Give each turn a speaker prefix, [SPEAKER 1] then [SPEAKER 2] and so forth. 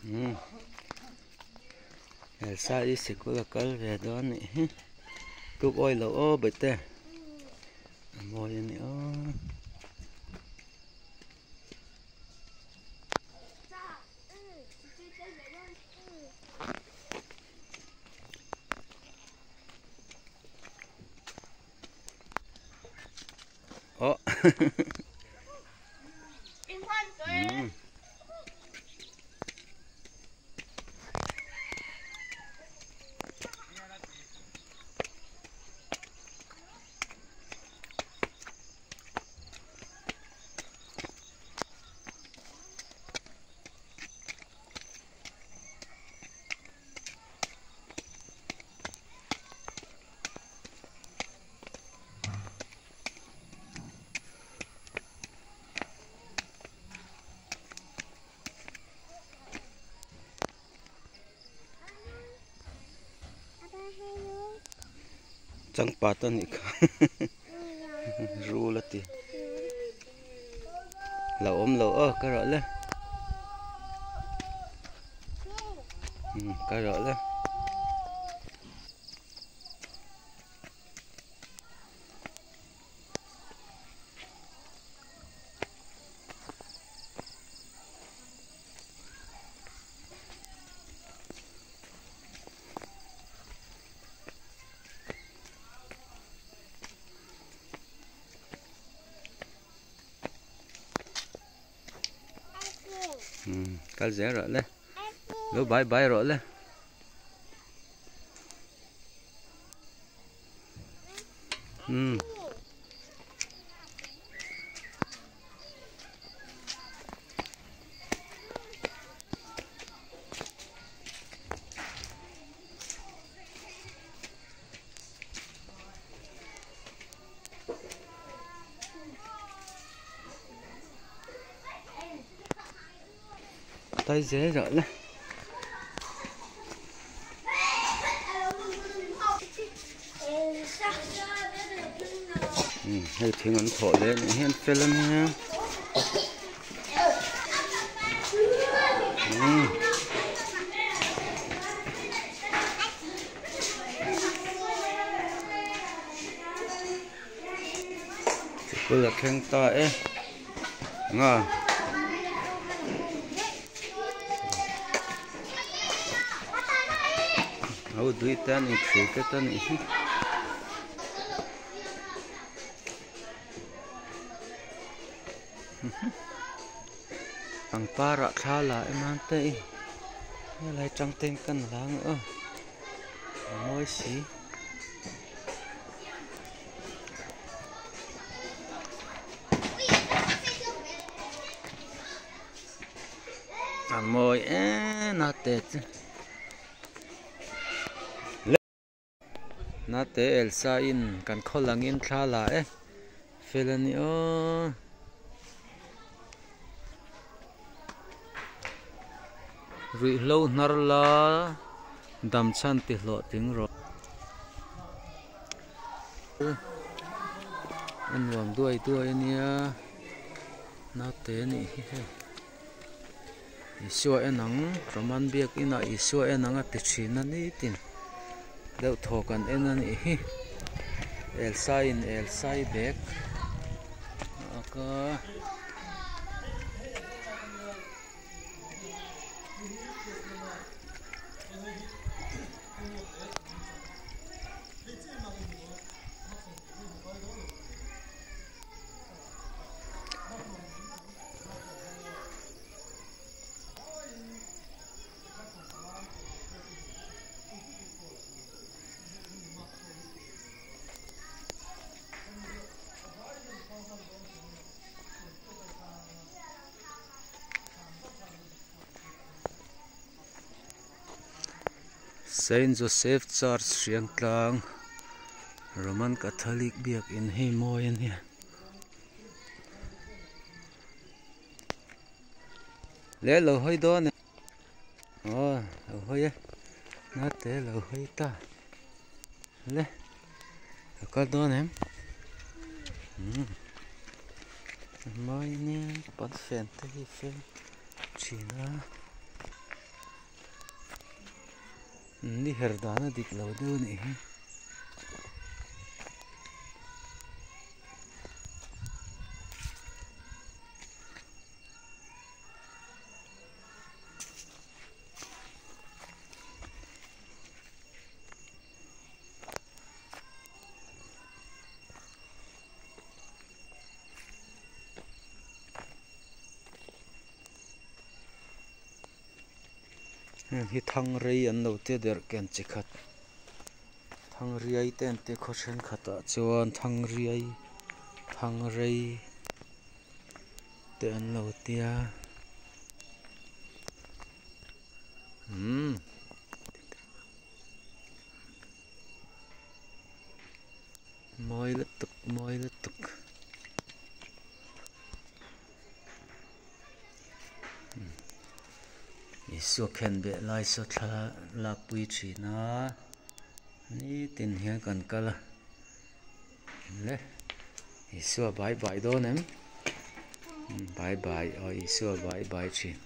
[SPEAKER 1] Umm Elsa i sikul a kal ve dawn a nih hi tluk awi loh aw bawihte a mawi a ni aw. Oh. Mm. Changpat a nih kha rul a ti lo awm lo aw ka rawh le ka rawh le. Kal zel rawh le lo bye bye rawh le. Umm. Tay dễ rồi đấy. Hei thing an thawh leh nih hian fel a nia umm sikul a thleng ta e nga ho dui te an inchhir te a nih hi. Pangpar ah thla la em ang te i helai tang ten kan la ang aw a mawi si. A mawi em a te chu. Nate Elsa in kan khaw langin thla la e fel a ni aw. Ruihhlo hnar la dam chhan ti hlawh tling rawh. A nuam duai duai a nia naute a nih hi hei. Isua en ang Roman biak inah Isua en ang a ti thin a nitin deuh thaw kan en a nih hi Elsa in Elsai bag a ak a. Saint Joseph Church Hriangtlang Roman Catholic biakin hei mawi a nia. Leh lo hawi dawn e aw lo hawi e nate lo hawi ta le a kal dawn em umm a mawi nia pawnfen te hi fel thin a. Ni her dan a dik lo deuh a nih hi. Heng hi thang rei an lo tia der ken chi khat thang riai te an tia khaw thenkhatah chuan thang riai thang rei te an lo tia umm. Mawi lutuk mawi lutuk Isua khenbeh lai saw thla lakpui thin a nitin hian kan kal a le Isua bai bai dawn em bai bai aw Isua bai bai thin.